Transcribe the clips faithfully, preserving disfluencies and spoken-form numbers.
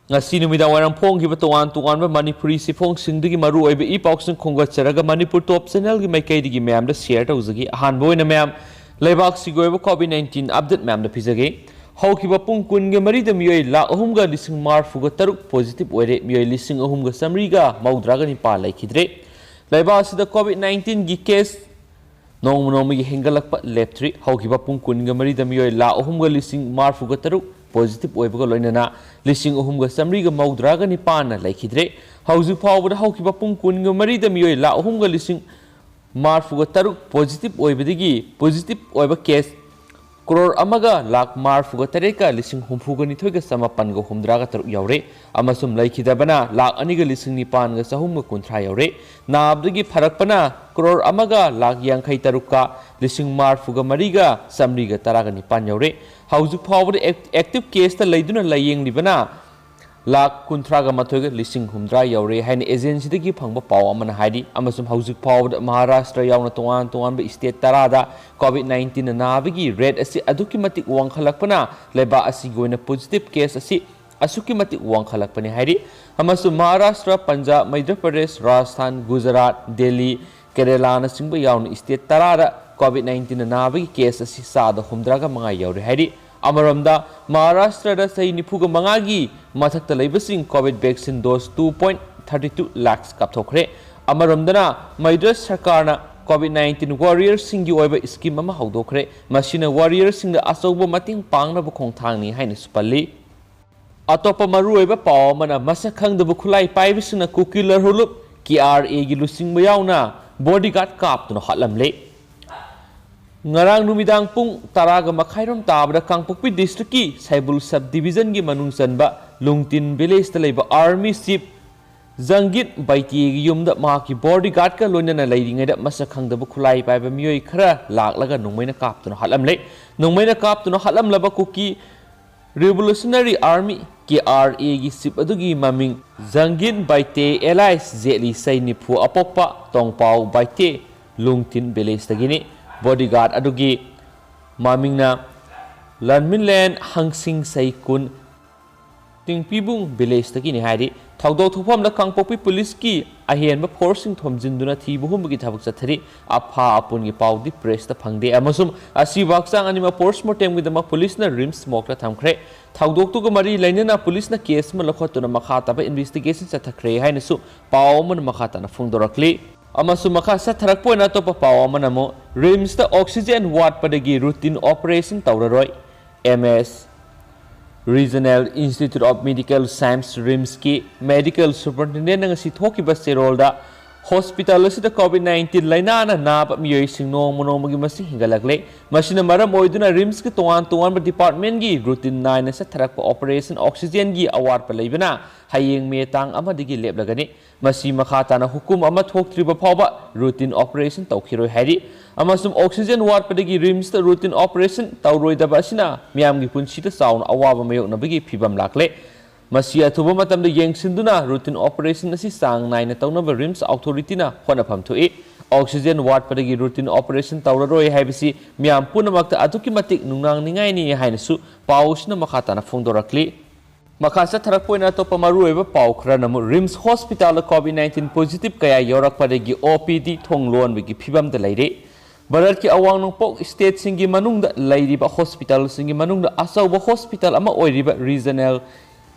ꯉꯁꯤ ꯅꯨꯃꯤꯗꯥꯡ ꯋꯥꯏꯔꯝ ꯐꯣꯡꯈꯤꯕ ꯇꯣꯉꯥꯟ ꯇꯣꯉꯥꯟꯕ ꯃꯅꯤꯄꯨꯔꯤ ꯆꯦꯐꯣꯡꯁꯤꯡꯗꯒꯤ ꯃꯔꯨꯑꯣꯏꯕ ꯏ ꯄꯥꯎꯁꯤꯡ ꯈꯣꯝꯒꯠꯆꯔꯒ ꯃꯅꯤꯄꯨꯔ ꯇꯣꯞ ꯆꯦꯅꯦꯜꯒꯤ ꯃꯥꯏꯀꯩꯗꯒꯤ ꯃꯌꯥꯝꯗ ꯁꯤꯌꯔ ꯇꯧꯖꯒꯦ꯫ ꯑꯍꯥꯟꯕ ꯑꯣꯏꯅ ꯃꯌꯥꯝ, ꯂꯩꯕꯥꯛꯁꯤꯒꯤ ꯑꯣꯏꯕ ꯀꯣꯚꯤꯗ ꯅꯥꯏꯟꯇꯤꯟ ꯑꯞꯗꯦꯠ ꯃꯌꯥꯝꯗ ꯄꯤꯖꯒꯦ꯫ ꯍꯧꯈꯤꯕ ꯄꯨꯡ ꯀꯨꯟꯒ ꯃꯔꯤꯗ ꯃꯤꯑꯣꯏ ꯂꯥꯈ ꯑꯍꯨꯝꯒ ꯂꯤꯁꯤꯡ ꯃꯔꯤꯐꯨꯒ ꯇꯔꯨꯛ ꯄꯣꯖꯤꯇꯤꯚ ꯑꯣꯏꯔꯦ, ꯃꯤꯑꯣꯏ ꯂꯤꯁꯤꯡ ꯑꯍꯨꯝꯒ ꯆꯥꯃꯔꯤꯒ ꯃꯧꯗ꯭ꯔꯥꯒ ꯅꯤꯄꯥꯟ ꯂꯩꯈꯤꯗ꯭ꯔꯦ꯫ ꯂꯩꯕꯥꯛ ꯑꯁꯤꯗ ꯀꯣꯚꯤꯗ ꯅꯥꯏꯟꯇꯤꯟꯒꯤ ꯀꯦꯁ ꯅꯣꯡꯃ ꯅꯣꯡꯃꯒꯤ ꯍꯦꯟꯒꯠꯂꯛꯄ ꯂꯦꯞꯇ꯭ꯔꯤ꯫ ꯍꯧꯈꯤꯕ ꯄꯨꯡ ꯀꯨꯟꯒ ꯃꯔꯤꯗ ꯃꯤꯑꯣꯏ ꯂꯥꯈ ꯑꯍꯨꯝꯒ ꯂꯤꯁꯤꯡ ꯃꯔꯤꯐꯨꯒ ꯇꯔꯨꯛ ꯄꯣꯖꯤꯇꯤꯚ ꯑꯣꯏꯕꯒ ꯂꯣꯏꯅꯅ ꯂꯤꯁꯤꯡ ꯑꯍꯨꯝꯒ ꯆꯥꯃꯔꯤꯒ ꯃꯧꯗ꯭ꯔꯥꯒ ꯅꯤꯄꯥꯟꯅ ꯂꯩꯈꯤꯗ꯭ꯔꯦ꯫ ꯍꯧꯖꯤꯛ ꯐꯥꯎꯕꯗ ꯍꯧꯈꯤꯕ ꯄꯨꯡ ꯀꯨꯟꯒ ꯃꯔꯤꯗ ꯃꯤꯑꯣꯏ ꯂꯥꯈ ꯑꯍꯨꯝꯒ ꯂꯤꯁꯤꯡ ꯃꯔꯤꯐꯨꯒ ꯇꯔꯨꯛ ꯄꯣꯖꯤꯇꯤꯚ ꯑꯣꯏꯕꯗꯒꯤ ꯄꯣꯖꯤꯇꯤꯚ ꯑꯣꯏꯕ ꯀꯦꯁ ꯀ꯭ꯔꯣꯔ ꯑꯃꯒ ꯂꯥꯈ ꯃꯔꯤꯐꯨꯒ ꯇꯔꯦꯠꯀ ꯂꯤꯁꯤꯡ ꯍꯨꯝꯐꯨꯒ ꯅꯤꯊꯣꯏꯒ ꯆꯃꯥꯄꯟꯒ ꯍꯨꯝꯗ꯭ꯔꯥꯒ ꯇꯔꯨꯛ ꯌꯧꯔꯦ, ꯑꯃꯁꯨꯡ ꯂꯩꯈꯤꯗꯕꯅ ꯂꯥꯈ ꯑꯅꯤꯒ ꯂꯤꯁꯤꯡ ꯅꯤꯄꯥꯟꯒ ꯆꯍꯨꯝꯒ ꯀꯨꯟꯊ꯭ꯔꯥ ꯌꯧꯔꯦ꯫ ꯅꯥꯕꯗꯒꯤ ꯐꯔꯛꯄꯅ ꯀ꯭ꯔꯣꯔ ꯑꯃꯒ ꯂꯥꯈ ꯌꯥꯡꯈꯩ ꯇꯔꯨꯛꯀ ꯂꯤꯁꯤꯡ ꯃꯔꯤꯐꯨꯒ ꯃꯔꯤꯒ ꯆꯥꯃꯔꯤꯒ ꯇꯔꯥꯒ ꯅꯤꯄꯥꯟ ꯌꯧꯔꯦ꯫ ꯍꯧꯖꯤꯛ ꯐꯥꯎꯕꯗ ꯑꯦꯛ-, ꯑꯦꯛꯇꯤꯚ ꯀꯦꯁꯇ ꯂꯩꯗꯨꯅ ꯂꯥꯌꯦꯡꯂꯤꯕꯅ ꯂꯥꯈ ꯀꯨꯟꯊ꯭ꯔꯥꯒ ꯃꯥꯊꯣꯏꯒ ꯂꯤꯁꯤꯡ ꯍꯨꯝꯗ꯭ꯔꯥ ꯌꯧꯔꯦ ꯍꯥꯏꯅ ꯑꯦꯖꯦꯟꯁꯤꯗꯒꯤ ꯐꯪꯕ ꯄꯥꯎ ꯑꯃꯅ ꯍꯥꯏꯔꯤ꯫ ꯑꯃꯁꯨꯡ ꯍꯧꯖꯤꯛ ꯐꯥꯎꯕꯗ ꯃꯍꯥꯔꯥꯁꯇ꯭ꯔ ꯌꯥꯎꯅ ꯇꯣꯉꯥꯟ ꯇꯣꯉꯥꯟꯕ ꯁ꯭ꯇꯦꯠ ꯇꯔꯥꯗ ꯀꯣꯚꯤꯗ ꯅꯥꯏꯟꯇꯤꯟꯅ ꯅꯥꯕꯒꯤ ꯔꯦꯠ ꯑꯁꯤ ꯑꯗꯨꯛꯀꯤ ꯃꯇꯤꯛ ꯋꯥꯡꯈꯠꯂꯛꯄꯅ ꯂꯩꯕꯥꯛ ꯑꯁꯤꯒꯤ ꯑꯣꯏꯅ ꯄꯣꯖꯤꯇꯤꯚ ꯀꯦꯁ ꯑꯁꯤ ꯑꯁꯨꯛꯀꯤ ꯃꯇꯤꯛ ꯋꯥꯡꯈꯠꯂꯛꯄꯅꯤ ꯍꯥꯏꯔꯤ꯫ ꯑꯃꯁꯨꯡ ꯃꯍꯥꯔꯥꯁꯇ꯭ꯔ, ꯄꯟꯖꯥꯕ, ꯃꯙ꯭ꯌ ꯄ꯭ꯔꯗꯦꯁ, ꯔꯥꯖꯁꯊꯥꯟ, ꯒꯨꯖꯔꯥꯠ, ꯗꯦꯜꯂꯤ, ꯀꯦꯔꯦꯂꯥꯅꯆꯤꯡꯕ ꯌꯥꯎꯅ ꯁ꯭ꯇꯦꯠ ꯇꯔꯥꯗ ꯀꯣꯚꯤꯗ ꯅꯥꯏꯟꯇꯤꯟꯅ ꯅꯥꯕꯒꯤ ꯀꯦꯁ ꯑꯁꯤ ꯆꯥꯗ ꯍꯨꯝꯗ꯭ꯔꯥꯒ ꯃꯉꯥ ꯌꯧꯔꯦ ꯍꯥꯏꯔꯤ꯫ ꯑꯃꯔꯣꯝꯗ, ꯃꯍꯥꯔꯥꯁꯇ꯭ꯔꯗ ꯆꯍꯤ ꯅꯤꯐꯨꯒ ꯃꯉꯥꯒꯤ ꯃꯊꯛꯇ ꯂꯩꯕꯁꯤꯡ COVID vaccine dose two point thirty two lakhs ꯀꯥꯞꯊꯣꯛꯈ꯭ꯔꯦ꯫ ꯑꯃꯔꯣꯝꯗꯅ, Madhya ꯁꯔꯀꯥꯔꯅ ꯀꯣꯚꯤꯗ ꯅꯥꯏꯟꯇꯤꯟ ꯋꯥꯔꯤꯌꯔꯁꯤꯡꯒꯤ ꯑꯣꯏꯕ ꯁ꯭ꯀꯤꯝ ꯑꯃ ꯍꯧꯗꯣꯛꯈ꯭ꯔꯦ꯫ ꯃꯁꯤꯅ ꯋꯥꯔꯤꯌꯔꯁꯤꯡꯗ ꯑꯆꯧꯕ ꯃꯇꯦꯡ ꯄꯥꯡꯅꯕ ꯈꯣꯡꯊꯥꯡꯅꯤ ꯍꯥꯏꯅꯁꯨ ꯄꯜꯂꯤ꯫ ꯑꯇꯣꯞꯄ ꯃꯔꯨꯑꯣꯏꯕ ꯄꯥꯎ ꯑꯃꯅ, ꯃꯁꯛ ꯈꯪꯗꯕ ꯈꯨꯠꯂꯥꯏ ꯄꯥꯏꯕꯁꯤꯡꯅ ꯀꯨꯀꯤ ꯂꯔꯍꯨꯂꯨꯞ ꯀꯦ ꯑꯥꯔ ꯑꯦꯒꯤ ꯂꯨꯆꯤꯡꯕ ꯌꯥꯎꯅ ꯕꯣꯗꯤꯒꯥꯔꯗ ꯀꯥꯞꯇꯨꯅ ꯍꯥꯠꯂꯝꯂꯦ꯫ ꯉꯔꯥꯡ ꯅꯨꯃꯤꯗꯥꯡ ꯄꯨꯡ ꯇꯔꯥꯒ ꯃꯈꯥꯏꯔꯣꯝ ꯇꯥꯕꯗ ꯀꯥꯡꯄꯣꯛꯄꯤ ꯗꯤꯁꯇ꯭ꯔꯤꯛꯀꯤ ꯁꯥꯏꯕꯨꯜ ꯁꯕ ꯗꯤꯕꯤꯖꯟꯒꯤ ꯃꯅꯨꯡ ꯆꯟꯕ ꯂꯨꯡꯇꯤꯟ ꯚꯤꯂꯦꯖꯇ ꯂꯩꯕ ꯑꯥꯔꯃꯤ ꯆꯤꯐ ꯖꯪꯒꯤꯠ ꯕꯥꯏꯇꯦꯒꯤ ꯌꯨꯝꯗ ꯃꯍꯥꯛꯀꯤ ꯕꯣꯗꯤꯒꯥꯔꯗꯀ ꯂꯣꯏꯅꯅ ꯂꯩꯔꯤꯉꯩꯗ ꯃꯁꯛ ꯈꯪꯗꯕ ꯈꯨꯠꯂꯥꯏ ꯄꯥꯏꯕ ꯃꯤꯑꯣꯏ ꯈꯔ ꯂꯥꯛꯂꯒ ꯅꯣꯡꯃꯩꯅ ꯀꯥꯞꯇꯨꯅ ꯍꯥꯠꯂꯝꯂꯦ꯫ ꯅꯣꯡꯃꯩꯅ ꯀꯥꯞꯇꯨꯅ ꯍꯥꯠꯂꯝꯂꯕ ꯀꯨꯀꯤ ꯔꯤꯚꯣꯂꯨꯁꯅꯔꯤ ꯑꯥꯔꯃꯤ, ꯀꯦ ꯑꯥꯔ ꯑꯦꯒꯤ ꯆꯤꯐ ꯑꯗꯨꯒꯤ ꯃꯃꯤꯡ ꯖꯪꯒꯤꯟ ꯕꯥꯏꯇꯦ ꯑꯦꯂꯥꯏꯁ ꯖꯦꯠꯂꯤ ꯆꯍꯤ ꯅꯤꯐꯨ ꯑꯄꯣꯛꯄ ꯇꯣꯡꯄꯥꯎ ꯕꯥꯏꯇꯦ ꯂꯨꯡꯇꯤꯟ ꯚꯤꯂꯦꯖꯇꯒꯤꯅꯤ꯫ ꯕꯣꯗꯤꯒꯥꯔꯗ ꯑꯗꯨꯒꯤ ꯃꯃꯤꯡꯅ ꯂꯟꯃꯤꯟꯂꯦꯟ ꯍꯪꯁꯤꯡ ꯆꯍꯤ ꯀꯨꯟ, ꯇꯤꯡꯄꯤꯕꯨꯡ ꯚꯤꯂꯦꯖꯇꯒꯤꯅꯤ ꯍꯥꯏꯔꯤ꯫ ꯊꯧꯗꯣꯛ ꯊꯣꯛꯐꯝꯗ ꯀꯥꯡꯄꯣꯛꯄꯤ ꯄꯨꯂꯤꯁꯀꯤ ꯑꯍꯦꯟꯕ ꯐꯣꯔꯁꯁꯤꯡ ꯊꯣꯝꯖꯤꯟꯗꯨꯅ ꯊꯤꯕ ꯍꯨꯝꯕꯒꯤ ꯊꯕꯛ ꯆꯠꯊꯔꯤ꯫ ꯑꯐꯥ ꯑꯄꯨꯟꯒꯤ ꯄꯥꯎꯗꯤ ꯄ꯭ꯔꯦꯁꯇ ꯐꯪꯗꯦ ꯑꯃꯁꯨꯡ ꯑꯁꯤꯕ ꯍꯛꯆꯥꯡ ꯑꯅꯤꯃꯛ ꯄꯣꯁꯃꯣꯔꯇꯦꯝꯒꯤꯗꯃꯛ ꯄꯨꯂꯤꯁꯅ ꯔꯤꯝꯁ ꯃꯣꯔꯒꯇ ꯊꯝꯈ꯭ꯔꯦ꯫ ꯊꯧꯗꯣꯛꯇꯨꯒ ꯃꯔꯤ ꯂꯩꯅꯅ ꯄꯨꯂꯤꯁꯅ ꯀꯦꯁ ꯑꯃ ꯂꯧꯈꯠꯇꯨꯅ ꯃꯈꯥ ꯇꯥꯕ ꯏꯟꯚꯦꯁꯇꯤꯒꯦꯁꯟ ꯆꯠꯊꯈ꯭ꯔꯦ ꯍꯥꯏꯅꯁꯨ ꯄꯥꯎ ꯑꯃꯅ ꯃꯈꯥ ꯇꯥꯅ ꯐꯣꯡꯗꯣꯔꯛꯂꯤ꯫ ꯑꯃꯁꯨꯡ ꯃꯈꯥ ꯆꯠꯊꯔꯛꯄ ꯑꯣꯏꯅ ꯑꯇꯣꯞꯄ ꯄꯥꯎ ꯑꯃꯅ ꯑꯃꯨꯛ ꯔꯤꯝꯁꯇ ꯑꯣꯛꯁꯤꯖꯦꯟ ꯋꯥꯠꯄꯗꯒꯤ ꯔꯨꯇꯤꯟ ꯑꯣꯄꯔꯦꯁꯟ ꯇꯧꯔꯔꯣꯏ꯫ M S Regional Institute of Medical Science, ꯔꯤꯝꯁꯀꯤ ꯃꯦꯗꯤꯀꯦꯜ ꯁꯨꯄꯔꯤꯟꯇꯦꯟꯗꯦꯟꯠꯅ ꯉꯁꯤ ꯊꯣꯛꯈꯤꯕ ꯆꯦꯔꯣꯜꯗ ꯍꯣꯁꯄꯤꯇꯥꯜ ꯑꯁꯤꯗ ꯀꯣꯚꯤꯗ ꯅꯥꯏꯟꯇꯤꯟ ꯂꯥꯏꯅꯥꯅ ꯅꯥꯕ ꯃꯤꯑꯣꯏꯁꯤꯡ ꯅꯣꯡꯃ ꯅꯣꯡꯃꯒꯤ ꯃꯁꯤꯡ ꯍꯦꯟꯒꯠꯂꯛꯂꯦ꯫ ꯃꯁꯤꯅ ꯃꯔꯝ ꯑꯣꯏꯗꯨꯅ ꯔꯤꯝꯁꯀꯤ ꯇꯣꯉꯥꯟ ꯇꯣꯉꯥꯟꯕ ꯗꯤꯄꯥꯔꯠꯃꯦꯟꯒꯤ ꯔꯨꯇꯤꯟ ꯅꯥꯏꯅ ꯆꯠꯊꯔꯛꯄ ꯑꯣꯄꯔꯦꯁꯟ ꯑꯣꯛꯁꯤꯖꯦꯟꯒꯤ ꯑꯋꯥꯠꯄ ꯂꯩꯕꯅ ꯍꯌꯦꯡ ꯃꯦ ꯇꯥꯡ ꯑꯃꯗꯒꯤ ꯂꯦꯞꯂꯒꯅꯤ꯫ ꯃꯁꯤ ꯃꯈꯥ ꯇꯥꯅ ꯍꯨꯀꯨꯝ ꯑꯃ ꯊꯣꯛꯇ꯭ꯔꯤꯕ ꯐꯥꯎꯕ ꯔꯨꯇꯤꯟ ꯑꯣꯄꯔꯦꯁꯟ ꯇꯧꯈꯤꯔꯣꯏ ꯍꯥꯏꯔꯤ꯫ ꯑꯃꯁꯨꯡ ꯑꯣꯛꯁꯤꯖꯦꯟ ꯋꯥꯠꯄꯗꯒꯤ ꯔꯤꯝꯁꯇ ꯔꯨꯇꯤꯟ ꯑꯣꯄꯔꯦꯁꯟ ꯇꯧꯔꯣꯏꯗꯕ ꯑꯁꯤꯅ ꯃꯤꯌꯥꯝꯒꯤ ꯄꯨꯟꯁꯤꯗ ꯆꯥꯎꯅ ꯑꯋꯥꯕ ꯃꯥꯌꯣꯛꯅꯕꯒꯤ ꯐꯤꯚꯝ ꯂꯥꯛꯂꯦ꯫ ꯃꯁꯤ ꯑꯊꯨꯕ ꯃꯇꯝꯗ ꯌꯦꯡꯁꯤꯟꯗꯨꯅ ꯔꯨꯇꯤꯟ ꯑꯣꯄꯔꯦꯁꯟ ꯑꯁꯤ ꯆꯥꯡ ꯅꯥꯏꯅ ꯇꯧꯅꯕ ꯔꯤꯝꯁ ꯑꯣꯊꯣꯔꯤꯇꯤꯅ ꯍꯣꯠꯅꯐꯝ ꯊꯣꯛꯏ꯫ ꯑꯣꯛꯁꯤꯖꯦꯟ ꯋꯥꯠꯄꯗꯒꯤ ꯔꯨꯇꯤꯟ ꯑꯣꯄꯔꯦꯁꯟ ꯇꯧꯔꯔꯣꯏ ꯍꯥꯏꯕꯁꯤ ꯃꯤꯌꯥꯝ ꯄꯨꯝꯅꯃꯛꯇ ꯑꯗꯨꯛꯀꯤ ꯃꯇꯤꯛ ꯅꯨꯡꯅꯥꯡꯅꯤꯡꯉꯥꯏꯅꯤ ꯍꯥꯏꯅꯁꯨ ꯄꯥꯎ ꯑꯁꯤꯅ ꯃꯈꯥ ꯇꯥꯅ ꯐꯣꯡꯗꯣꯔꯛꯂꯤ꯫ ꯃꯈꯥ ꯆꯠꯊꯔꯛꯄ ꯑꯣꯏꯅ ꯑꯇꯣꯞꯄ ꯃꯔꯨꯑꯣꯏꯕ ꯄꯥꯎ ꯈꯔꯅ ꯑꯃꯨꯛ ꯔꯤꯝꯁ ꯍꯣꯁꯄꯤꯇꯥꯜꯗ ꯀꯣꯚꯤꯗ ꯅꯥꯏꯟꯇꯤꯟ ꯄꯣꯖꯤꯇꯤꯚ ꯀꯌꯥ ꯌꯥꯎꯔꯛꯄꯗꯒꯤ ꯑꯣ ꯄꯤ ꯗꯤ ꯊꯣꯡ ꯂꯣꯟꯕꯒꯤ ꯐꯤꯚꯝꯗ ꯂꯩꯔꯦ꯫ ꯚꯥꯔꯠꯀꯤ ꯑꯋꯥꯡ ꯅꯣꯡꯄꯣꯛ ꯁ꯭ꯇꯦꯠꯁꯤꯡꯒꯤ ꯃꯅꯨꯡꯗ ꯂꯩꯔꯤꯕ ꯍꯣꯁꯄꯤꯇꯥꯜꯁꯤꯡꯒꯤ ꯃꯅꯨꯡꯗ ꯑꯆꯧꯕ ꯍꯣꯁꯄꯤꯇꯥꯜ ꯑꯃ ꯑꯣꯏꯔꯤꯕ Regional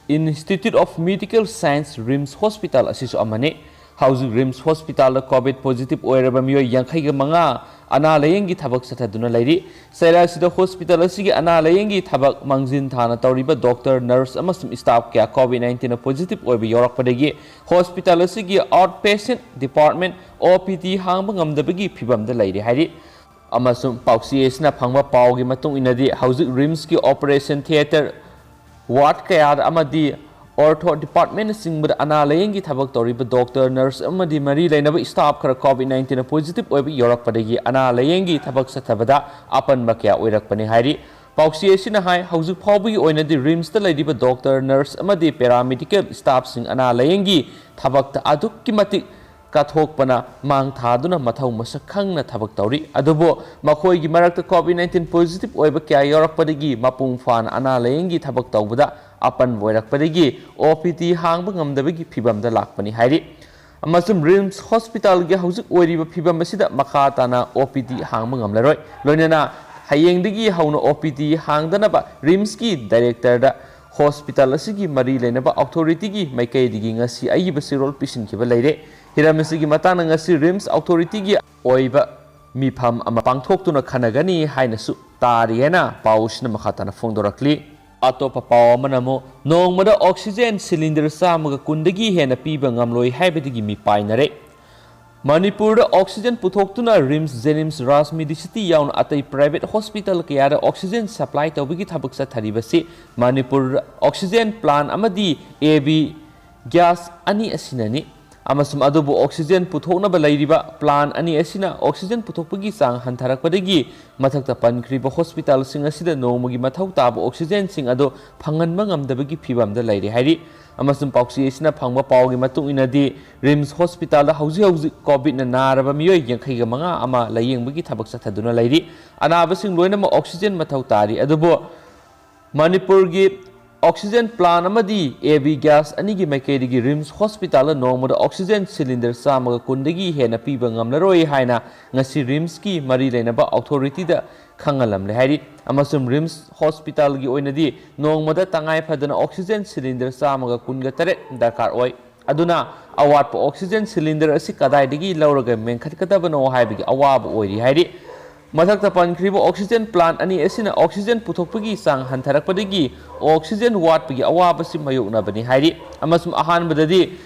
Institute of Medical Science, RIMS hospital ꯑꯁꯤꯁꯨ ꯑꯃꯅꯤ꯫ ꯍꯧꯖꯤꯛ ꯔꯤꯝꯁ ꯍꯣꯁꯄꯤꯇꯥꯜꯗ ꯀꯣꯚꯤꯗ ꯄꯣꯖꯤꯇꯤꯚ ꯑꯣꯏꯔꯕ ꯃꯤꯑꯣꯏ ꯌꯥꯡꯈꯩꯒ ꯃꯉꯥ ꯑꯅꯥ ꯂꯥꯌꯦꯡꯒꯤ ꯊꯕꯛ ꯆꯠꯊꯗꯨꯅ ꯂꯩꯔꯤ꯫ ꯆꯩꯔꯥꯛꯁꯤꯗ ꯍꯣꯁꯄꯤꯇꯥꯜ ꯑꯁꯤꯒꯤ ꯑꯅꯥ ꯂꯥꯌꯦꯡꯒꯤ ꯊꯕꯛ ꯃꯥꯡꯖꯤꯟ ꯊꯥꯅ ꯇꯧꯔꯤꯕ ꯗꯣꯛꯇꯔ, ꯅꯔꯁ ꯑꯃꯁꯨꯡ ꯁ꯭ꯇꯥꯐ ꯀꯌꯥ ꯀꯣꯚꯤꯗ ꯅꯥꯏꯟꯇꯤꯟꯅ ꯄꯣꯖꯤꯇꯤꯚ ꯑꯣꯏꯕ ꯌꯥꯎꯔꯛꯄꯗꯒꯤ ꯍꯣꯁꯄꯤꯇꯥꯜ ꯑꯁꯤꯒꯤ ꯑꯥꯎꯠ ꯄꯦꯁꯦꯟꯠ ꯗꯤꯄꯥꯔꯠꯃꯦꯟꯠ, ꯑꯣ ꯄꯤ ꯗꯤ, ꯍꯥꯡꯕ ꯉꯝꯗꯕꯒꯤ ꯐꯤꯚꯝꯗ ꯂꯩꯔꯦ ꯍꯥꯏꯔꯤ꯫ ꯑꯃꯁꯨꯡ ꯄꯥꯎꯆꯦ ꯑꯁꯤꯅ ꯐꯪꯕ ꯄꯥꯎꯒꯤ ꯃꯇꯨꯡ ꯏꯟꯅꯗꯤ, ꯍꯧꯖꯤꯛ ꯔꯤꯝꯁꯀꯤ ꯑꯣꯄꯔꯦꯁꯟ ꯊꯤꯌꯦꯇꯔ ꯋꯥꯔꯗ ꯀꯌꯥꯗ ꯑꯃꯗꯤ ꯑꯣꯔꯊꯣ ꯗꯤꯄꯥꯔꯠꯃꯦꯟꯅꯆꯤꯡꯕꯗ ꯑꯅꯥ ꯂꯥꯌꯦꯡꯒꯤ ꯊꯕꯛ ꯇꯧꯔꯤꯕ ꯗꯣꯛꯇꯔ, ꯅꯔꯁ ꯑꯃꯗꯤ ꯃꯔꯤ ꯂꯩꯅꯕ ꯁ꯭ꯇꯥꯐ ꯈꯔ ꯀꯣꯚꯤꯗ ꯅꯥꯏꯟꯇꯤꯟꯅ ꯄꯣꯖꯤꯇꯤꯚ ꯑꯣꯏꯕ ꯌꯥꯎꯔꯛꯄꯗꯒꯤ ꯑꯅꯥ ꯂꯥꯌꯦꯡꯒꯤ ꯊꯕꯛ ꯆꯠꯊꯕꯗ ꯑꯄꯟꯕ ꯀꯌꯥ ꯑꯣꯏꯔꯛꯄꯅꯤ ꯍꯥꯏꯔꯤ꯫ ꯄꯥꯎꯆꯦ ꯑꯁꯤꯅ ꯍꯥꯏ, ꯍꯧꯖꯤꯛ ꯐꯥꯎꯕꯒꯤ ꯑꯣꯏꯅꯗꯤ ꯔꯤꯝꯁꯇ ꯂꯩꯔꯤꯕ ꯗꯣꯛꯇꯔ, ꯅꯔꯁ ꯑꯃꯗꯤ ꯄꯦꯔꯥꯃꯦꯗꯤꯀꯦꯜ ꯁ꯭ꯇꯥꯐꯁꯤꯡ ꯑꯅꯥ ꯂꯥꯌꯦꯡꯒꯤ ꯊꯕꯛꯇ ꯑꯗꯨꯛꯀꯤ ꯃꯇꯤꯛ ꯀꯠꯊꯣꯛꯄꯅ ꯃꯥꯡ ꯊꯥꯗꯨꯅ ꯃꯊꯧ ꯃꯁꯛ ꯈꯪꯅ ꯊꯕꯛ ꯇꯧꯔꯤ꯫ ꯑꯗꯨꯕꯨ ꯃꯈꯣꯏꯒꯤ ꯃꯔꯛꯇ ꯀꯣꯚꯤꯗ ꯅꯥꯏꯟꯇꯤꯟ ꯄꯣꯖꯤꯇꯤꯚ ꯑꯣꯏꯕ ꯀꯌꯥ ꯌꯥꯎꯔꯛꯄꯗꯒꯤ ꯃꯄꯨꯡ ꯐꯥꯅ ꯑꯅꯥ ꯂꯥꯌꯦꯡꯒꯤ ꯊꯕꯛ ꯇꯧꯕꯗ ꯑꯄꯟꯕ ꯑꯣꯏꯔꯛꯄꯗꯒꯤ ꯑꯣ ꯄꯤ ꯗꯤ ꯍꯥꯡꯕ ꯉꯝꯗꯕꯒꯤ ꯐꯤꯕꯝꯗ ꯂꯥꯛꯄꯅꯤ ꯍꯥꯏꯔꯤ꯫ ꯑꯃꯁꯨꯡ ꯔꯤꯝꯁ ꯍꯣꯁꯄꯤꯇꯥꯜꯒꯤ ꯍꯧꯖꯤꯛ ꯑꯣꯏꯔꯤꯕ ꯐꯤꯕꯝ ꯑꯁꯤꯗ ꯃꯈꯥ ꯇꯥꯅ ꯑꯣ ꯄꯤ ꯗꯤ ꯍꯥꯡꯕ ꯉꯝꯂꯔꯣꯏ꯫ ꯂꯣꯏꯅꯅ ꯍꯌꯦꯡꯗꯒꯤ ꯍꯧꯅ ꯑꯣ ꯄꯤ ꯗꯤ ꯍꯥꯡꯗꯅꯕ ꯔꯤꯝꯁꯀꯤ ꯗꯥꯏꯔꯦꯛꯇꯔꯗ ꯍꯣꯁꯄꯤꯇꯥꯜ ꯑꯁꯤꯒꯤ ꯃꯔꯤ ꯂꯩꯅꯕ ꯑꯣꯊꯣꯔꯤꯇꯤꯒꯤ ꯃꯥꯏꯀꯩꯗꯒꯤ ꯉꯁꯤ ꯑꯏꯕ ꯆꯦꯔꯣꯜ ꯄꯤꯁꯤꯟꯈꯤꯕ ꯂꯩꯔꯦ꯫ ꯍꯤꯔꯝ ꯑꯁꯤꯒꯤ ꯃꯇꯥꯡꯗ ꯉꯁꯤ ꯔꯤꯝꯁ ꯑꯣꯊꯣꯔꯤꯇꯤꯒꯤ ꯑꯣꯏꯕ ꯃꯤꯐꯝ ꯑꯃ ꯄꯥꯡꯊꯣꯛꯇꯨꯅ ꯈꯟꯅꯒꯅꯤ ꯍꯥꯏꯅꯁꯨ ꯇꯥꯔꯤ ꯍꯥꯏꯅ ꯄꯥꯎꯁꯤꯅ ꯃꯈꯥ ꯇꯥꯅ ꯐꯣꯡꯗꯣꯔꯛꯂꯤ꯫ ꯑꯇꯣꯞꯄ ꯄꯥꯎ ꯑꯃꯅ ꯑꯃꯨꯛ ꯅꯣꯡꯃꯗ ꯑꯣꯛꯁꯤꯖꯦꯟ ꯁꯤꯂꯤꯟꯗꯔ ꯆꯥꯝꯃꯒ ꯀꯨꯟꯗꯒꯤ ꯍꯦꯟꯅ ꯄꯤꯕ ꯉꯝꯂꯣꯏ ꯍꯥꯏꯕꯗꯒꯤ ꯃꯤꯄꯥꯏꯅꯔꯦ꯫ ꯃꯅꯤꯄꯨꯔꯗ ꯑꯣꯛꯁꯤꯖꯦꯟ ꯄꯨꯊꯣꯛꯇꯨꯅ ꯔꯤꯝꯁ, ꯖꯦꯅꯤꯝꯁ, ꯔꯥꯖ ꯃꯦꯗꯤꯁꯤꯇꯤ ꯌꯥꯎꯅ ꯑꯇꯩ ꯄ꯭ꯔꯥꯏꯚꯦꯠ ꯍꯣꯁꯄꯤꯇꯥꯜ ꯀꯌꯥꯗ ꯑꯣꯛꯁꯤꯖꯦꯟ ꯁꯄ꯭ꯂꯥꯏ ꯇꯧꯕꯒꯤ ꯊꯕꯛ ꯆꯠꯊꯔꯤꯕꯁꯤ ꯃꯅꯤꯄꯨꯔ ꯑꯣꯛꯁꯤꯖꯦꯟ ꯄ꯭ꯂꯥꯟ ꯑꯃꯗꯤ ꯑꯦ ꯕꯤ ꯒ꯭ꯌꯥꯁ ꯑꯅꯤ ꯑꯁꯤꯅꯅꯤ꯫ ꯑꯃꯁꯨꯡ ꯑꯗꯨꯕꯨ ꯑꯣꯛꯁꯤꯖꯦꯟ ꯄꯨꯊꯣꯛꯅꯕ ꯂꯩꯔꯤꯕ ꯄ꯭ꯂꯥꯟ ꯑꯅꯤ ꯑꯁꯤꯅ ꯑꯣꯛꯁꯤꯖꯦꯟ ꯄꯨꯊꯣꯛꯄꯒꯤ ꯆꯥꯡ ꯍꯟꯊꯔꯛꯄꯗꯒꯤ ꯃꯊꯛꯇ ꯄꯟꯈ꯭ꯔꯤꯕ ꯍꯣꯁꯄꯤꯇꯥꯜꯁꯤꯡ ꯑꯁꯤꯗ ꯅꯣꯡꯃꯒꯤ ꯃꯊꯧ ꯇꯥꯕ ꯑꯣꯛꯁꯤꯖꯦꯟꯁꯤꯡ ꯑꯗꯨ ꯐꯪꯍꯟꯕ ꯉꯝꯗꯕꯒꯤ ꯐꯤꯕꯝꯗ ꯂꯩꯔꯦ ꯍꯥꯏꯔꯤ꯫ ꯑꯃꯁꯨꯡ ꯄꯥꯎꯆꯦ ꯑꯁꯤꯅ ꯐꯪꯕ ꯄꯥꯎꯒꯤ ꯃꯇꯨꯡ ꯏꯟꯅꯗꯤ, ꯔꯤꯝꯁ ꯍꯣꯁꯄꯤꯇꯥꯜꯗ ꯍꯧꯖꯤꯛ ꯍꯧꯖꯤꯛ ꯀꯣꯚꯤꯗꯅ ꯅꯥꯔꯕ ꯃꯤꯑꯣꯏ ꯌꯥꯡꯈꯩꯒ ꯃꯉꯥ ꯑꯃ ꯂꯥꯌꯦꯡꯕꯒꯤ ꯊꯕꯛ ꯆꯠꯊꯗꯨꯅ ꯂꯩꯔꯤ꯫ ꯑꯅꯥꯕꯁꯤꯡ ꯂꯣꯏꯅꯃꯛ ꯑꯣꯛꯁꯤꯖꯦꯟ ꯃꯊꯧ ꯇꯥꯔꯤ, ꯑꯗꯨꯕꯨ ꯃꯅꯤꯄꯨꯔꯒꯤ ꯑꯣꯛꯁꯤꯖꯦꯟ ꯄ꯭ꯂꯥꯟ ꯑꯃꯗꯤ ꯑꯦ ꯕꯤ ꯒ꯭ꯌꯥꯁ ꯑꯅꯤꯒꯤ ꯃꯥꯏꯀꯩꯗꯒꯤ ꯔꯤꯝꯁ ꯍꯣꯁꯄꯤꯇꯥꯜꯗ ꯅꯣꯡꯃꯗ ꯑꯣꯛꯁꯤꯖꯦꯟ ꯁꯤꯂꯤꯟꯗꯔ ꯆꯥꯝꯃꯒ ꯀꯨꯟꯗꯒꯤ ꯍꯦꯟꯅ ꯄꯤꯕ ꯉꯝꯂꯔꯣꯏ ꯍꯥꯏꯅ ꯉꯁꯤ ꯔꯤꯝꯁꯀꯤ ꯃꯔꯤ ꯂꯩꯅꯕ ꯑꯣꯊꯣꯔꯤꯇꯤꯗ ꯈꯪꯍꯜꯂꯝꯂꯦ ꯍꯥꯏꯔꯤ꯫ ꯑꯃꯁꯨꯡ ꯔꯤꯝꯁ ꯍꯣꯁꯄꯤꯇꯥꯜꯒꯤ ꯑꯣꯏꯅꯗꯤ ꯅꯣꯡꯃꯗ ꯇꯉꯥꯏ ꯐꯗꯅ ꯑꯣꯛꯁꯤꯖꯦꯟ ꯁꯤꯂꯤꯟꯗꯔ ꯆꯥꯝꯃꯒ ꯀꯨꯟꯒ ꯇꯔꯦꯠ ꯗꯔꯀꯥꯔ ꯑꯣꯏ꯫ ꯑꯗꯨꯅ ꯑꯋꯥꯠꯄ ꯑꯣꯛꯁꯤꯖꯦꯟ ꯁꯤꯂꯤꯟꯗꯔ ꯑꯁꯤ ꯀꯗꯥꯏꯗꯒꯤ ꯂꯧꯔꯒ ꯃꯦꯟꯈꯠꯀꯗꯕꯅꯣ ꯍꯥꯏꯕꯒꯤ ꯑꯋꯥꯕ ꯑꯣꯏꯔꯤ ꯍꯥꯏꯔꯤ꯫ ꯃꯊꯛꯇ ꯄꯟꯈ꯭ꯔꯤꯕ ꯑꯣꯛꯁꯤꯖꯦꯟ ꯄ꯭ꯂꯥꯟ ꯑꯅꯤ ꯑꯁꯤꯅ ꯑꯣꯛꯁꯤꯖꯦꯟ ꯄꯨꯊꯣꯛꯄꯒꯤ ꯆꯥꯡ ꯍꯟꯊꯔꯛꯄꯗꯒꯤ ꯑꯣꯛꯁꯤꯖꯦꯟ ꯋꯥꯠꯄꯒꯤ ꯑꯋꯥꯕꯁꯤ ꯃꯥꯌꯣꯛꯅꯕꯅꯤ ꯍꯥꯏꯔꯤ꯫ ꯑꯃꯁꯨꯡ ꯑꯍꯥꯟꯕꯗꯗꯤ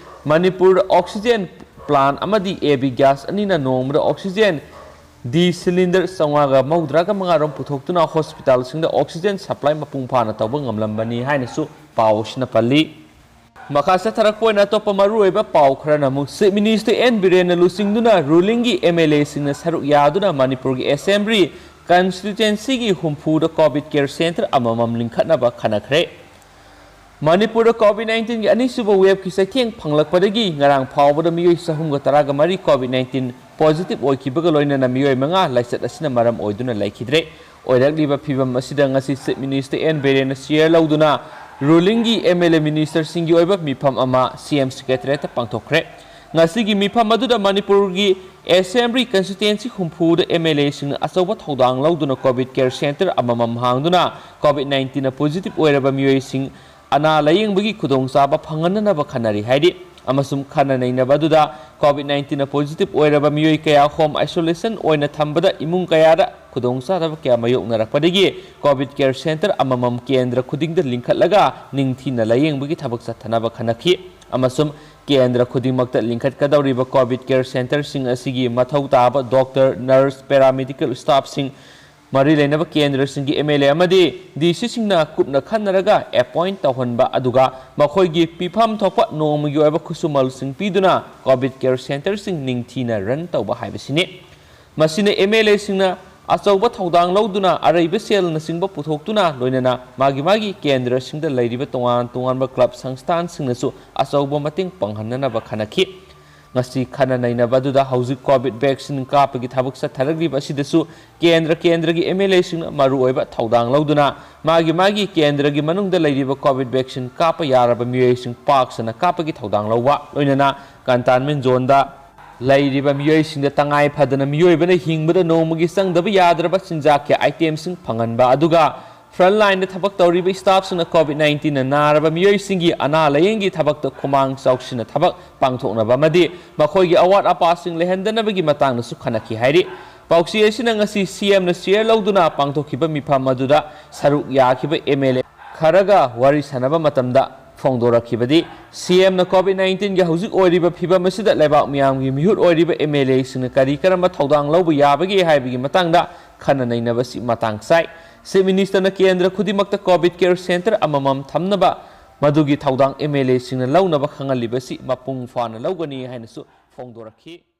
ꯃꯅꯤꯄꯨꯔꯗ ꯑꯣꯛꯁꯤꯖꯦꯟ ꯄ꯭ꯂꯥꯟ ꯑꯃꯗꯤ ꯑꯦ ꯕꯤ ꯒ꯭ꯌꯥꯁ ꯑꯅꯤꯅ ꯅꯣꯡꯃꯗ ꯑꯣꯛꯁꯤꯖꯦꯟ ꯗꯤ ꯁꯤꯂꯤꯟꯗꯔ ꯆꯥꯝꯃꯉꯥꯒ ꯃꯧꯗ꯭ꯔꯥꯒ ꯃꯉꯥ ꯔꯣꯝ ꯄꯨꯊꯣꯛꯇꯨꯅ ꯍꯣꯁꯄꯤꯇꯥꯜꯁꯤꯡꯗ ꯑꯣꯛꯁꯤꯖꯦꯟ ꯁꯄ꯭ꯂꯥꯏ ꯃꯄꯨꯡ ꯐꯥꯅ ꯇꯧꯕ ꯉꯝꯂꯝꯕꯅꯤ ꯍꯥꯏꯅꯁꯨ ꯄꯥꯎ ꯑꯁꯤꯅ ꯄꯜꯂꯤ꯫ ꯃꯈꯥ ꯆꯠꯊꯔꯛꯄ ꯑꯣꯏꯅ ꯑꯇꯣꯞꯄ ꯃꯔꯨꯑꯣꯏꯕ ꯄꯥꯎ ꯈꯔꯅ ꯑꯃꯨꯛ ꯆꯤꯐ ꯃꯤꯅꯤꯁꯇꯔ ꯑꯦꯟ ꯕꯤꯔꯦꯟꯅ ꯂꯨꯆꯤꯡꯗꯨꯅ ꯔꯨꯂꯤꯡꯒꯤ ꯑꯦꯝ ꯑꯦꯜ ꯑꯦꯁꯤꯡꯅ ꯁꯔꯨꯛ ꯌꯥꯗꯨꯅ ꯃꯅꯤꯄꯨꯔꯒꯤ ꯑꯦꯁꯦꯝꯕ꯭ꯂꯤ ꯀꯟꯁꯇꯤꯇ꯭ꯌꯨꯑꯦꯟꯁꯤꯒꯤ ꯍꯨꯝꯐꯨꯗ ꯀꯣꯚꯤꯗ ꯀꯦꯌꯔ ꯁꯦꯟꯇꯔ ꯑꯃꯃꯝ ꯂꯤꯡꯈꯠꯅꯕ ꯈꯟꯅꯈ꯭ꯔꯦ꯫ ꯃꯅꯤꯄꯨꯔꯗ ꯀꯣꯚꯤꯗ ꯅꯥꯏꯟꯇꯤꯟꯒꯤ ꯑꯅꯤꯁꯨꯕ ꯋꯦꯕꯀꯤ ꯆꯩꯊꯦꯡ ꯐꯪꯂꯛꯄꯗꯒꯤ ꯉꯔꯥꯡ ꯐꯥꯎꯕꯗ ꯃꯤꯑꯣꯏ ꯆꯍꯨꯝꯒ ꯇꯔꯥꯒ ꯃꯔꯤ ꯀꯣꯚꯤꯗ ꯅꯥꯏꯟꯇꯤꯟ ꯄꯣꯖꯤꯇꯤꯚ ꯑꯣꯏꯈꯤꯕꯒ ꯂꯣꯏꯅꯅ ꯃꯤꯑꯣꯏ ꯃꯉꯥ ꯂꯥꯏꯆꯠ ꯑꯁꯤꯅ ꯃꯔꯝ ꯑꯣꯏꯗꯨꯅ ꯂꯩꯈꯤꯗ꯭ꯔꯦ꯫ ꯑꯣꯏꯔꯛꯂꯤꯕ ꯐꯤꯕꯝ ꯑꯁꯤꯗ ꯉꯁꯤ ꯆꯤꯐ ꯃꯤꯅꯤꯁꯇꯔ ꯑꯦꯟ ꯕꯤꯔꯦꯟꯅ ꯆꯤꯌꯔ ꯂꯧꯗꯨꯅ ꯔꯨꯂꯤꯡꯒꯤ ꯑꯦꯝ ꯑꯦꯜ ꯑꯦ ꯃꯤꯅꯤꯁꯇꯔꯁꯤꯡꯒꯤ ꯑꯣꯏꯕ ꯃꯤꯐꯝ ꯑꯃ ꯁꯤ ꯑꯦꯝ ꯁꯦꯀ꯭ꯔꯦꯇꯔꯤꯌꯦꯠꯇ ꯄꯥꯡꯊꯣꯛꯈ꯭ꯔꯦ꯫ ꯉꯁꯤꯒꯤ ꯃꯤꯐꯝ ꯑꯗꯨꯗ ꯃꯅꯤꯄꯨꯔꯒꯤ ꯑꯦꯁꯦꯝꯕ꯭ꯂꯤ ꯀꯟꯁꯇꯤꯇ꯭ꯋꯦꯟꯁꯤ ꯍꯨꯝꯐꯨꯗ ꯑꯦꯝ ꯑꯦꯜ ꯑꯦꯁꯤꯡꯅ ꯑꯆꯧꯕ ꯊꯧꯗꯥꯡ ꯂꯧꯗꯨꯅ ꯀꯣꯚꯤꯗ ꯀꯦꯌꯔ ꯁꯦꯟꯇꯔ ꯑꯃꯃꯝ ꯍꯥꯡꯗꯨꯅ ꯀꯣꯚꯤꯗ ꯅꯥꯏꯟꯇꯤꯟꯅ ꯄꯣꯖꯤꯇꯤꯚ ꯑꯣꯏꯔꯕ ꯃꯤꯑꯣꯏꯁꯤꯡ ꯑꯅꯥ ꯂꯥꯌꯦꯡꯕꯒꯤ ꯈꯨꯗꯣꯡꯆꯥꯕ ꯐꯪꯍꯟꯅꯅꯕ ꯈꯟꯅꯔꯤ ꯍꯥꯏꯔꯤ꯫ ꯑꯃꯁꯨꯡ ꯈꯟꯅ ꯅꯩꯅꯕ ꯑꯗꯨꯗ ꯀꯣꯚꯤꯗ ꯅꯥꯏꯟꯇꯤꯟꯅ ꯄꯣꯖꯤꯇꯤꯚ ꯑꯣꯏꯔꯕ ꯃꯤꯑꯣꯏ ꯀꯌꯥ ꯍꯣꯝ ꯑꯥꯏꯁꯣꯂꯦꯁꯟ ꯑꯣꯏꯅ ꯊꯝꯕꯗ ꯏꯃꯨꯡ ꯀꯌꯥꯗ ꯈꯨꯗꯣꯡꯆꯥꯗꯕ ꯀꯌꯥ ꯃꯥꯌꯣꯛꯅꯔꯛꯄꯗꯒꯤ ꯀꯣꯚꯤꯗ ꯀꯦꯌꯔ ꯁꯦꯟꯇꯔ ꯑꯃꯃꯝ ꯀꯦꯟꯗ꯭ꯔ ꯈꯨꯗꯤꯡꯗ ꯂꯤꯡꯈꯠꯂꯒ ꯅꯤꯡꯊꯤꯅ ꯂꯥꯌꯦꯡꯕꯒꯤ ꯊꯕꯛ ꯆꯠꯊꯅꯕ ꯈꯟꯅꯈꯤ꯫ ꯑꯃꯁꯨꯡ ꯀꯦꯟꯗ꯭ꯔ ꯈꯨꯗꯤꯡꯃꯛꯇ ꯂꯤꯡꯈꯠꯀꯗꯧꯔꯤꯕ ꯀꯣꯚꯤꯗ ꯀꯦꯌꯔ ꯁꯦꯟꯇꯔꯁꯤꯡ ꯑꯁꯤꯒꯤ ꯃꯊꯧ ꯇꯥꯕ ꯗꯣꯛꯇꯔ, ꯅꯔꯁ, ꯄꯦꯔꯥꯃꯦꯗꯤꯀꯦꯜ ꯁ꯭ꯇꯥꯐꯁꯤꯡ, ꯃꯔꯤ ꯂꯩꯅꯕ ꯀꯦꯟꯗ꯭ꯔꯁꯤꯡꯒꯤ ꯑꯦꯝ ꯑꯦꯜ ꯑꯦ ꯑꯃꯗꯤ ꯗꯤ ꯁꯤꯁꯤꯡꯅ ꯀꯨꯞꯅ ꯈꯟꯅꯔꯒ ꯑꯦꯄꯣꯏꯟꯠ ꯇꯧꯍꯟꯕ, ꯑꯗꯨꯒ ꯃꯈꯣꯏꯒꯤ ꯄꯤꯐꯝ ꯊꯣꯛꯄ ꯅꯣꯡꯃꯒꯤ ꯑꯣꯏꯕ ꯈꯨꯠꯁꯨꯃꯜꯁꯤꯡ ꯄꯤꯗꯨꯅ ꯀꯣꯚꯤꯗ ꯀꯦꯌꯔ ꯁꯦꯟꯇꯔꯁꯤꯡ ꯅꯤꯡꯊꯤꯅ ꯔꯟ ꯇꯧꯕ ꯍꯥꯏꯕꯁꯤꯅꯤ꯫ ꯃꯁꯤꯅ ꯑꯦꯝ ꯑꯦꯜ ꯑꯦꯁꯤꯡꯅ ꯑꯆꯧꯕ ꯊꯧꯗꯥꯡ ꯂꯧꯗꯨꯅ ꯑꯔꯩꯕ ꯁꯦꯜꯅꯆꯤꯡꯕ ꯄꯨꯊꯣꯛꯇꯨꯅ, ꯂꯣꯏꯅꯅ ꯃꯥꯒꯤ ꯃꯥꯒꯤ ꯀꯦꯟꯗ꯭ꯔꯁꯤꯡꯗ ꯂꯩꯔꯤꯕ ꯇꯣꯉꯥꯟ ꯇꯣꯉꯥꯟꯕ ꯀ꯭ꯂꯕ ꯁꯪꯁꯊꯥꯟꯁꯤꯡꯅꯁꯨ ꯑꯆꯧꯕ ꯃꯇꯦꯡ ꯄꯥꯡꯍꯟꯅꯅꯕ ꯈꯟꯅꯈꯤ꯫ ꯉꯁꯤ ꯈꯟꯅ ꯅꯩꯅꯕ ꯑꯗꯨꯗ ꯍꯧꯖꯤꯛ ꯀꯣꯚꯤꯗ ꯚꯦꯛꯁꯤꯟ ꯀꯥꯞꯄꯒꯤ ꯊꯕꯛ ꯆꯠꯊꯔꯛꯂꯤꯕ ꯑꯁꯤꯗꯁꯨ ꯀꯦꯟꯗ꯭ꯔ ꯀꯦꯟꯗ꯭ꯔꯒꯤ ꯑꯦꯝ ꯑꯦꯜ ꯑꯦꯁꯤꯡꯅ ꯃꯔꯨꯑꯣꯏꯕ ꯊꯧꯗꯥꯡ ꯂꯧꯗꯨꯅ ꯃꯥꯒꯤ ꯃꯥꯒꯤ ꯀꯦꯟꯗ꯭ꯔꯒꯤ ꯃꯅꯨꯡꯗ ꯂꯩꯔꯤꯕ ꯀꯣꯚꯤꯗ ꯚꯦꯛꯁꯤꯟ ꯀꯥꯞꯄ ꯌꯥꯔꯕ ꯃꯤꯑꯣꯏꯁꯤꯡ ꯄꯥꯛ ꯁꯟꯅ ꯀꯥꯞꯄꯒꯤ ꯊꯧꯗꯥꯡ ꯂꯧꯕ, ꯂꯣꯏꯅꯅ ꯀꯟꯇꯦꯟꯃꯦꯟ ꯖꯣꯟꯗ ꯂꯩꯔꯤꯕ ꯃꯤꯑꯣꯏꯁꯤꯡꯗ ꯇꯉꯥꯏ ꯐꯗꯅ ꯃꯤꯑꯣꯏꯕꯅ ꯍꯤꯡꯕꯗ ꯅꯣꯡꯃꯒꯤ ꯆꯪꯗꯕ ꯌꯥꯗ꯭ꯔꯕ ꯆꯤꯟꯖꯥꯛꯀꯤ ꯑꯥꯏꯇꯦꯝꯁꯤꯡ ꯐꯪꯍꯟꯕ, ꯑꯗꯨꯒ ꯐ꯭ꯔꯟꯠ ꯂꯥꯏꯟꯗ ꯊꯕꯛ ꯇꯧꯔꯤꯕ ꯁ꯭ꯇꯥꯐꯁꯤꯡꯅ ꯀꯣꯚꯤꯗ ꯅꯥꯏꯟꯇꯤꯟꯅ ꯅꯥꯔꯕ ꯃꯤꯑꯣꯏꯁꯤꯡꯒꯤ ꯑꯅꯥ ꯂꯥꯌꯦꯡꯒꯤ ꯊꯕꯛꯇ ꯈꯨꯃꯥꯡ ꯆꯥꯎꯁꯤꯟꯅ ꯊꯕꯛ ꯄꯥꯡꯊꯣꯛꯅꯕ ꯑꯃꯗꯤ ꯃꯈꯣꯏꯒꯤ ꯑꯋꯥꯠ ꯑꯄꯥꯁꯤꯡ ꯂꯩꯍꯟꯗꯅꯕꯒꯤ ꯃꯇꯥꯡꯗꯁꯨ ꯈꯟꯅꯈꯤ ꯍꯥꯏꯔꯤ꯫ ꯄꯥꯎꯆꯦ ꯑꯁꯤꯅ ꯉꯁꯤ ꯁꯤ ꯑꯦꯝꯅ ꯆꯤꯌꯔ ꯂꯧꯗꯨꯅ ꯄꯥꯡꯊꯣꯛꯈꯤꯕ ꯃꯤꯐꯝ ꯑꯗꯨꯗ ꯁꯔꯨꯛ ꯌꯥꯈꯤꯕ ꯑꯦꯝ ꯑꯦꯜ ꯑꯦ ꯈꯔꯒ ꯋꯥꯔꯤ ꯁꯥꯟꯅꯕ ꯃꯇꯝꯗ ꯐꯣꯡꯗꯣꯔꯛꯈꯤꯕꯗꯤ, ꯁꯤ ꯑꯦꯝꯅ ꯀꯣꯚꯤꯗ ꯅꯥꯏꯟꯇꯤꯟꯒꯤ ꯍꯧꯖꯤꯛ ꯑꯣꯏꯔꯤꯕ ꯐꯤꯚꯝ ꯑꯁꯤꯗ ꯂꯩꯕꯥꯛ ꯃꯤꯌꯥꯝꯒꯤ ꯃꯤꯍꯨꯠ ꯑꯣꯏꯔꯤꯕ ꯑꯦꯝ ꯑꯦꯜ ꯑꯦꯁꯤꯡꯅ ꯀꯔꯤ ꯀꯔꯝꯕ ꯊꯧꯗꯥꯡ ꯂꯧꯕ ꯌꯥꯕꯒꯦ ꯍꯥꯏꯕꯒꯤ ꯃꯇꯥꯡꯗ ꯈꯟꯅ ꯅꯩꯅꯕꯁꯤ ꯃꯇꯥꯡ ꯆꯥꯏ꯫ ꯆꯤꯐ ꯃꯤꯅꯤꯁꯇꯔꯅ ꯀꯦꯟꯗ꯭ꯔ ꯈꯨꯗꯤꯡꯃꯛꯇ ꯀꯣꯚꯤꯗ ꯀꯦꯌꯔ ꯁꯦꯟꯇꯔ ꯑꯃꯃꯝ ꯊꯝꯅꯕ ꯃꯗꯨꯒꯤ ꯊꯧꯗꯥꯡ ꯑꯦꯝ ꯑꯦꯜ ꯑꯦꯁꯤꯡꯅ ꯂꯧꯅꯕ ꯈꯪꯍꯜꯂꯤꯕꯁꯤ ꯃꯄꯨꯡ ꯐꯥꯅ ꯂꯧꯒꯅꯤ ꯍꯥꯏꯅꯁꯨ ꯐꯣꯡꯗꯣꯔꯛꯈꯤ꯫